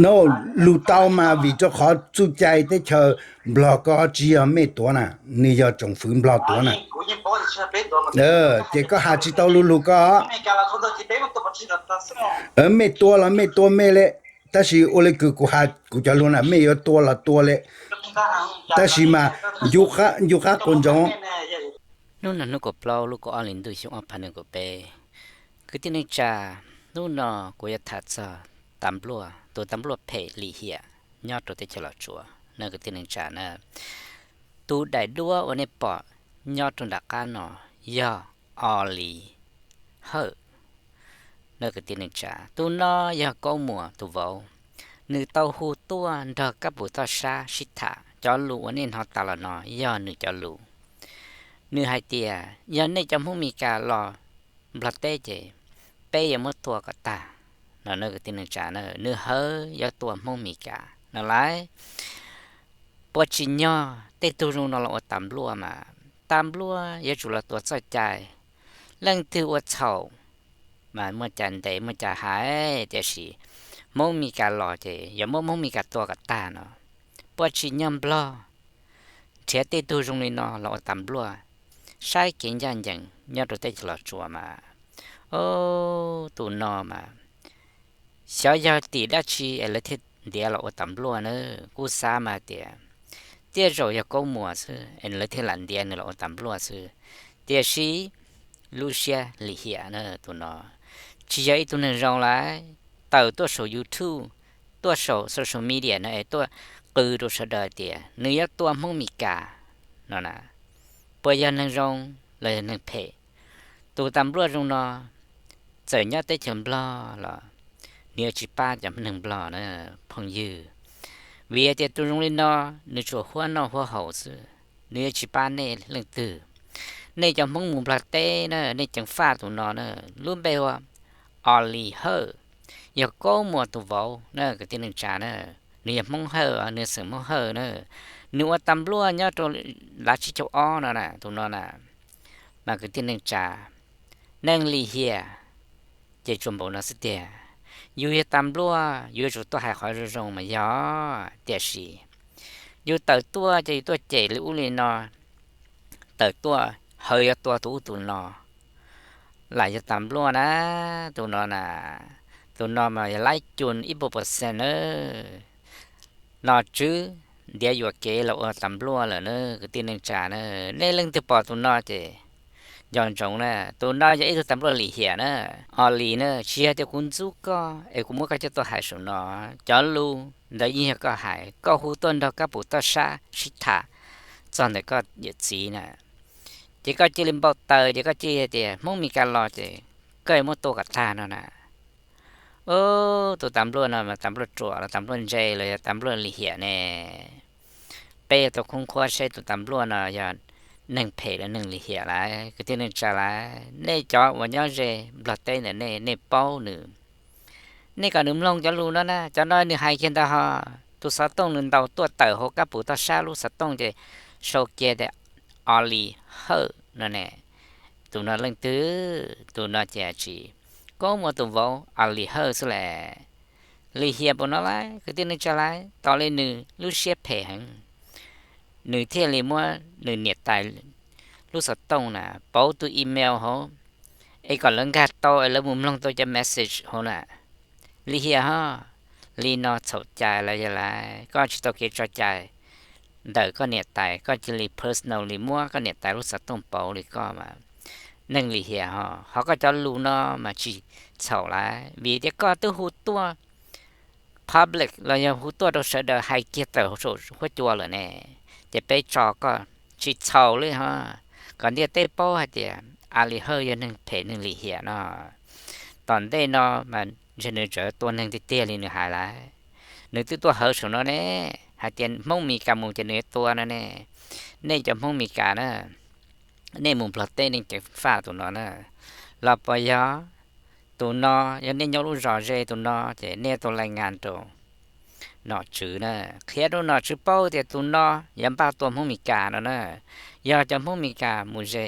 No, lug tau mas vim rau qhov txuj cai teb chaws Nplog ko tsis yog mej tuav na, nws yog tsoom fwv Nplog tuav na. Ces koj has tsis tau lug lug ko. Mej tua los mej tua mej le, tab sis ua le kws kuv has kuv cov lug na mej yuav tua los tua le, tab sis mas ncu qab quas ntsoov. Hnub no hnub kaum plaub lub kaum ob hli ntuj xyoo ob phav nees nkaum peb. Kwv tij neej tsa, hnub no kuv yuav tham txog tas npluaj, tus tas npluaj phem lim hiam nyob rau teb chaws Los Tsuas na kwv tij neej tsa na. Tus daim duab uas nej pom nyob rau nram qab no yog Os Lis Hawj na kwv tij neej tsa. Tus no yog Kaub Muas tus vauv, nws tau hu tuaj nrog Kab Pus Toj Sab sib tham, cov lus uas nej hnov tas los no yog nws cov lus. Nws hais tias yog nej cov Hmoob Mes Kas los Nplog teb ces peb yuav muab tua kom tag no na kwv tij neej tsa na. Nws hawv yuav tua Hmoob Mes Kas no lauj. Puas tsim nyog tej tug zoo no los ua tas npluaj mas tas npluaj yuav tsum los tuav txoj cai. Leej twg ua txhaum mas muaj cai ntes muaj cai hais, tiam sis Hmoob Mes Kas los ces yuav muab Hmoob Mes Kas tua kom tag no. Puas tsim nyog Nplog nrhiav tej tug zoo li no los ua tas npluaj, saib kev ncaj ncees nyob rau teb chaws Los Tsuas mas. O, tus no mas xyov yog tim dab tsi es lawv thiaj ntiav los ua tas npluaj na. Kuj xav mas tias tej zaum yog Kaub Muas xwb es lawv thiaj lam ntiav nws los ua tas npluaj xwb. Tiam sis lub siab lim hiam na tus no, tsis yog ib tug neeg zoo lauj. Tawm tuaj saum YouTube, tuaj saum social media no es tuaj qw rau sawv daws tias nws yuav tua Hmoob Mes Kas no na. Puas yog neeg zoo los yog neeg phem? Tus tas npluaj zoo no txawm nyob teb chaws Nplog los nws yuav tsis pab cov neeg Nplog na phooj ywg. Vim tias tus zoo li no nws tsuas huab noj huab haus xwb, nws yuav tsis pab nej leej twg. Nej cov Hmoob mus Nplog teb na, nej ceev faj tus no na. Lub npe hu ua Os Lis Hawj, yog Kaub Muas tus vauv na kwv tij neej tsa na. Nws yog Hmoob Hawj, nws xeem Hmoob Hawj na. Nws ua tas npluaj nyob rau lav tsib caug ob no na, tus no na. Mas kwv tij neej tsa, neeg lim hiam ces tsuas npaum no xwb tiag. Yus yog tas npluaj yus yuav tsum tuaj hais qhov zoo zoo mas yog, tiam sis yus tawm tuaj ces yus tuaj cem li ub li no, tawm tuaj hawv yuav tua tus ub tus no, lam yog tas npluaj na. Tus no na, tus no mas yog laib cun ib puas percent na. Nom tswv ntiav yuam kev los ua tas npluaj lawm na kwv tij neej tsa na. Nej leej twg pom tus no ces nco ntsoov na, tus no yog ib tug tas npluaj lim hiam na. Os Lis na, tsis yog tias kuv ntxub koj es kuv muab koj coj tuaj hais saum no. Cov lus ntawd yeej yog koj hais, koj hu tuaj nrog Kab Pus Toj Sab sib tham txog ntawm koj yawm txiv na. Ces koj cia li npau taws ces koj cia li tias Hmoob Mes Kas los ces koj yuav muab tua kom tag no na. Ub, tus tas npluaj no mas tas npluaj ruam los tas npluaj ntse los yog tas npluaj lim hiam ne? Peb yuav tau khoob qhuab seb tus tas npluaj no yog neeg phem los neeg lim hiam lauj. Kwv tij neej tsa lauj, nej cov uas nyob ze Nplog teb ntawm nej, nej paub nws, nej kom nws mloog cov lus no na. Cov no nws hais kiag ntawd ho, tus xov tooj nws ntaus tuaj tawm hauv Kab Pus Toj Sab lub xov tooj ces sau kiag tias Os Lis Hawj no ne. Tus no leej twg? Tus no ces tsis, Kaub Muas tus vauv Os Lis Hawj xwb las. Lim hiam npaum no lauj kwv tij neej tsa lauj, tos li nws lub siab phem heev, nws thiaj li muab nws niam tais lub xov tooj na pauv tus email hauv es kom lawv nkag tau es lawv mus mloog tau cov message hauv na. Lim hiam ho, li no txhaum cai lawm yog lauj, koj tsis tau kev tso cai ntawm koj niam tais, koj cia li personally muab koj niam tais lub xov tooj pauv li koj mas neeg lim hiam ho. Ho koj cov lus no mas tsis txhaum lauj, vim tias koj twb hu tuaj public los yog hu tuaj rau sawv daws hais kiag tawm saum huab cua lawm ne, ces peb tso koj tsis txhaum li ho. Kom ntiaj teb paub hais tias Os Lis Hawj yog neeg phem neeg lim hiam no. Tom ntej no mas ntshe nws tseem tua neeg tiag tiag li nws hais lauj. Nws twb tuaj hawv saum no ne, hais tias Hmoob Mes Kas mus ces nws yuav tua no ne. Nej cov Hmoob Mes Kas na, nej mus Nplog teb nej ceev faj tus no na. Los puas yog? Tus no yog nej nyob lub zos ze tus no ces nej tau lais ngas rau nom tswv na, qhia rau nom tswv paub tias tus no yuav npaj tua Hmoob Mes Kas no na. Yog cov Hmoob Mes Kas mus ze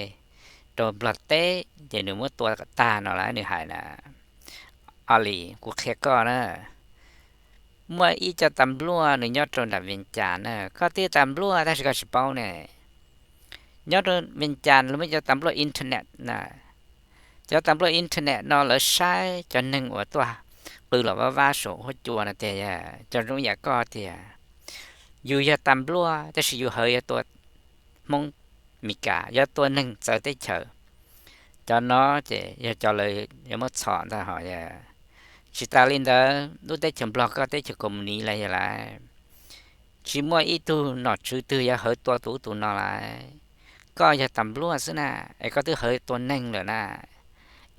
rau Nplog teb ces nws muab tua kom tag no lauj, nws hais na. Aw li, kuv qhia koj na, muaj ib co tas npluaj nws nyob rau nram Vias Cas na, koj twb tas npluaj tab sis koj tsis paub ne. Nyob rau Vias Cas lawv muaj cov tas npluaj internet na. Cov tas npluaj internet no lawv saib cov neeg uas tuaj qw los vab vab saum huab cua no tiag, cov zoo yam koj tiag. Yus yog tas npluaj tab sis yus hawv yuav tua Hmoob Mes Kas, yuav tua neeg txawv teb chaws. Cov no ces yog cov lawv yuav muab txhom ntag hos. Tsis tas li ntawd, lub teb chaws Nplog koj teb chaws komuniv lawm yog lawm, tsis muaj ib tug nom tswv twg yuav hawv tua tus ub tus no lawm. Koj yog tas npluaj xwb na, es koj twb hawv tua neeg lawm na,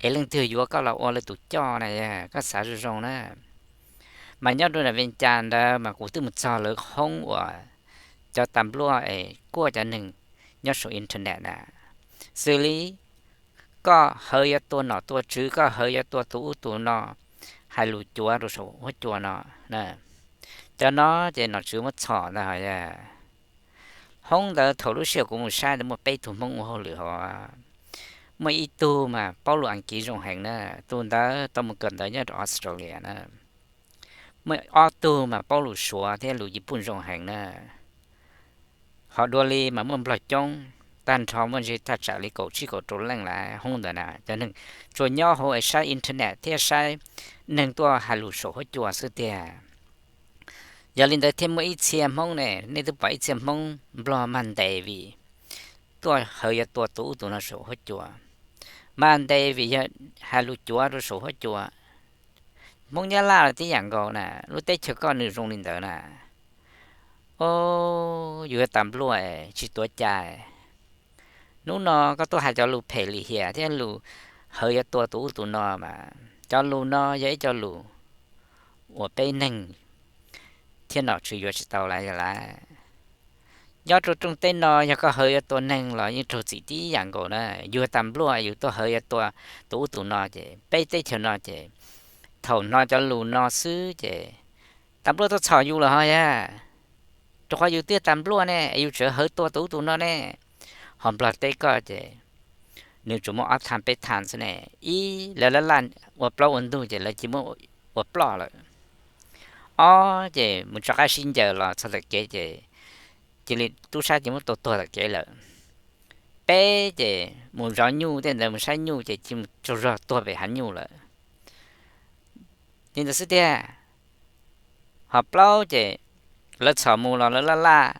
es leej twg yuav koj los ua lawv tus coj na, koj xav zoo zoo na. Mas nyob rau nram Vias Cas ntawd mas kuv twb mus txog lawv hoob uas cov tas npluaj es kuaj cov neeg nyob saum internet na. Xws li koj hawv yuav tua nom tua tswv, koj hawv yuav tua tus ub tus no, hais lus cuav rau saum huab cua no, cov no ces nom tswv muab txhom ntag hos. Hoob ntawd thaum lub sij hawm kuv mus saib ntawd muaj peb tug Hmoob ua hauj lwm hos. Muaj ib tug mas paub lus Askiv zoo heev na, tus ntawd tau mus kawm ntawv nyob rau Australia na. Muaj ob tug mas paub lus Suav thiab lus Yiv Pooj zoo heev na. Ho dua li mas muaj Nplog coob, tag nrho muaj ntshe thaj tsam li kaum tsib kaum rau leej lawm hoob ntawd na. Cov neeg tsuas nyob hauv es saib internet thiab saib neeg tuaj hais lus saum huab cua xwb tiag. Yog li ntawd thiaj muaj ib txhia Hmoob ne, nej twb pom ib txhia Hmoob Nplog mag ntes vim tuaj hawv yuav tua tus ub tus no saum huab cua, mag ntes vim yog hais lus cuav rau saum huab cua. Hmoob Nyab Laj los tib yam nkaus na, lub teb chaws koj nws zoo li ntawd na. O, yus yog tas npluaj tsis tuav cai. Hnub no koj tuaj hais cov lus phem lim hiam thiab lus hawv yuav tua tus ub tus no mas cov lus no yog ib co lus uas peb neeg thiab nom tswv yuav tsis tau lawm yog lawm. Nyob rau rooj teb no yog koj hawv yuav tua neeg los yeej raug txim tib yam nkaus na. Yus tas npluaj yus tuaj hawv yuav tua tus ub tus no ces peb teb chaws no ces thaum hnov cov lus no xwb ces tas npluaj tuaj txhom yus lawm hos yag. Rau qhov yus twb tas npluaj ne, yus tseem hawv tua tus ub tus no ne. Ho Nplog teb koj ces nws tsuas muaj ob thaj peb thaj xwb ne. Ib, lawv laj laj ua plaub ua ntug ces lawv cia muab ua ploj lawm. Ob ces mus tso qaib sib ncaws los txog tom kev ces cia li tub sab cia muab tua tuag tom kev lawm. Peb ces mus zov nyuj tej ntawd mus saib nyuj ces cia mus tsaug zog tuag pem hav nyuj lawm. Li ntawd xwb tiag. Ho plaub ces lawv txhom mus los lawv laj laj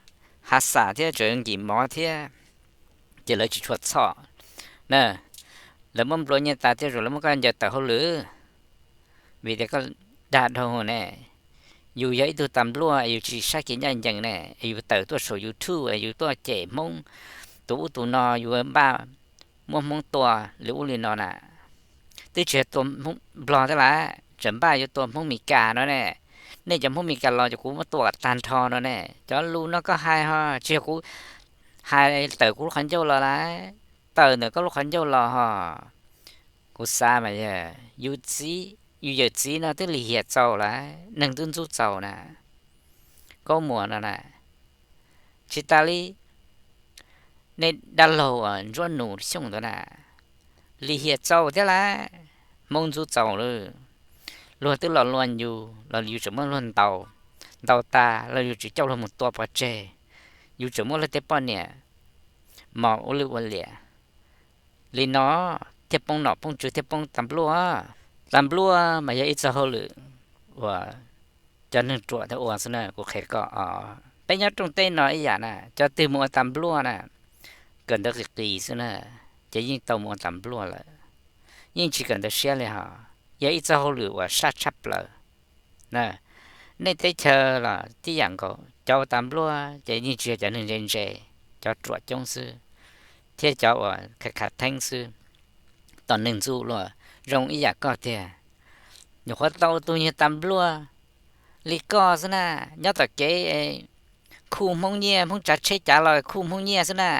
hav xam thiab tseem nkim mov thiab, ces lawv tsis tshua txhom na. Lawv muab nplua nyiaj tas thiab zoo lawv muab koj ncaws tawm hauj lwm, vim tias koj dag dhau ne. Yus yog ib tug tas npluaj yus tsis saib kev ncaj ncees ne, yus tawm tuaj saum YouTube yus tuaj cem Hmoob tus ub tus no, yus npaj muab Hmoob tua li ub li no na. Twb tsis yog tua Hmoob Nplog thiab lawm, tseem npaj yuav tua Hmoob Mes Kas no ne. Nej cov Hmoob Mes Kas los ces kuv muab tua kom tag nrho no ne. Cov lus no koj hais ho tsis yog kuv hais tawm kuv lub qhov ncauj los lawm, tawm ntawm koj lub qhov ncauj los ho. Kuv xav mas yog yus txiv, yus yawm txiv no twb lim hiam txaus lawm, neeg twb ntxub txaus na. Koob Muas no na, tsis tas li nej dab laug uas Ntsuab Nus Xyooj ntawd na, lim hiam txaus thiab lawm, Hmoob ntxub txaus lawm. Luag twb los luag yus los yus tseem muab luag ntaus, ntaus tas los yus tseem coj luag mus tua pov tseg, yus tseem muab luag tej poj niam mos ua lwj ua liam. Li no thiaj poob nom poob tswv thiaj poob tas npluaj. Tas npluaj mas yog ib txoj hauj lwm uas cov neeg ruam thiaj ua xwb na. Kuv qhia koj os, peb nyob rooj teb no ib yam na, cov twg mus ua tas npluaj na, kawm ntawv qis qis xwb na, ces yeej tau mus ua tas npluaj lawm, yeej tsis kawm ntawv siab li hos. Yog ib txoj hauj lwm uas sab tshaj plaws. Nej teb chaws los tib yam nkaus, cov ua tas npluaj ces yeej tsis yog cov neeg ntse ntse, cov ruam coob xwb, thiab cov uas khav khav theeb xwb, tom neeg ntxub luag zoo ib yam koj tiag. Nyuam qhuav tau tus nyuag tas npluaj li koj xwb na, nyob tom kev khuj Hmoob nyiaj, Hmoob tsav tsheb cav los khuj Hmoob nyiaj xwb na,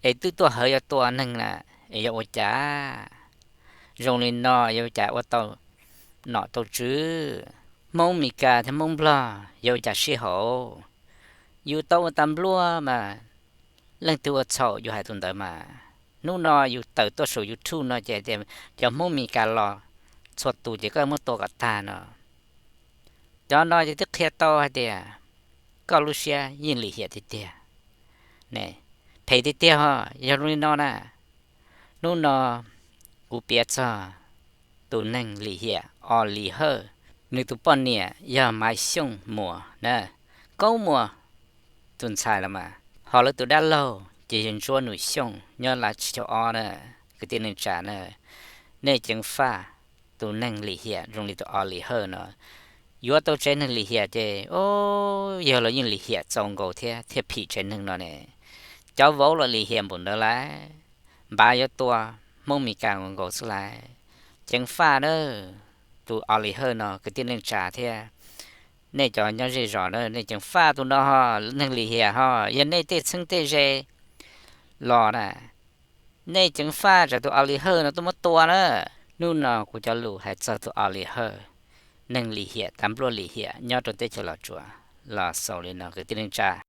es twb tuaj hawv yuav tua neeg na, es yuav ua cas? Zoo li no yuav ua cas ua tau nom tau tswv? Hmoob Mes Kas thiab Hmoob Nplog yuav ua cas sib haum? Yus tau ua tas npluaj mas leej twg ua txhaum yus hais tus ntawd mas. Hnub no yus tawm tuaj saum YouTube no ces tias cov Hmoob Mes Kas los txhua tus ces koj muab tua kom tag no. Cov no ces twb qhia tau hais tias koj lub siab yeej lim hiam tiag tiag ne, phem tiag tiag ho. Yog zoo li no na, hnub no kuv piav txog tus neeg lim hiam Os Lis Hawj, nws tus poj niam yog Maiv Xyooj Muas na, Koob Muas tus ntxhais los mas, ho lawv tus dab laug ces yog Ntsuab Nus Xyooj nyob Lav Tsib Caug Ob na. Kwv tij neej tsa na, nej ceev faj tus neeg lim hiam zoo li tus Os Lis Hawj no, yuav tau tsev neeg lim hiam ces, o, yog los yeej lim hiam txaus nkaus thiab, thiaj phim tsev neeg no ne. Cov vauv los lim hiam npaum ntawd lawm, npav yuav tua Hmoob Mes Kas nkaus nkaus xwb lawm. Ceev faj na, tus Os Lis Hawj no kwv tij neej tsa thiab nej cov nyob zej zos na, nej ceev faj tus no ho, neeg lim hiam ho, yog nej tej txheeb tej ze los na, nej ceev faj tsam tus Os Lis Hawj no tuaj muab tua na. Hnub no kuv cov lus hais txog tus Os Lis Hawj, neeg lim hiam, tas npluaj lim hiam nyob rau teb chaws Los Tsuas los xaus li no kwv tij neej tsa.